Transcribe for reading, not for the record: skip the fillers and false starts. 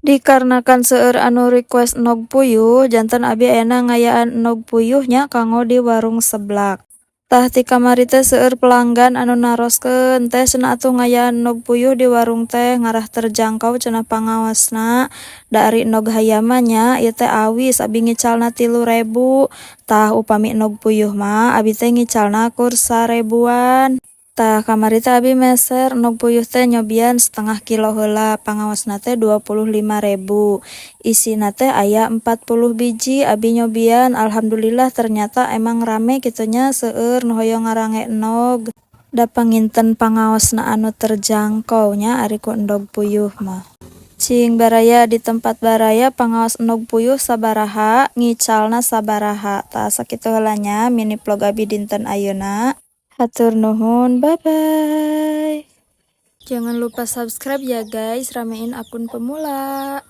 Dikarenakan seueur anu request endog puyuh, janten abi ayeuna ngayaan endog puyuh nya kanggo di Warung Seblak. Tah, ti kamari teh seueur pelanggan anu naroskeun, "Teh," cenah, "atuh ngayaan endog puyuh di warung teh ngarah terjangkau," cenah, "pangaosna." Da ari endog hayam mah nya ieu teh awis, abi ngicalna 3.000. Tah, upami endog puyuh mah abi teh ngicalna kur 1.000-an. Tah, kamari teh abi meser endog puyuh teh nyobian setengah kilo heula, pangaosna teh 25.000. Isina teh aya 40 biji. Abi nyobian, alhamdulillah ternyata emang rame kitu nya, seueur nu hoyong ngarange endog. Da panginten pangaosna anu terjangkau nya ari ku endog puyuh mah. Cing baraya, di tempat baraya pangaos endog puyuh sabaraha, ngicalna sabaraha? Tah, sakitu heula nya mini vlog abi dinten ayeuna. Hatur nuhun, bye bye. Jangan lupa subscribe ya guys, ramein akun pemula.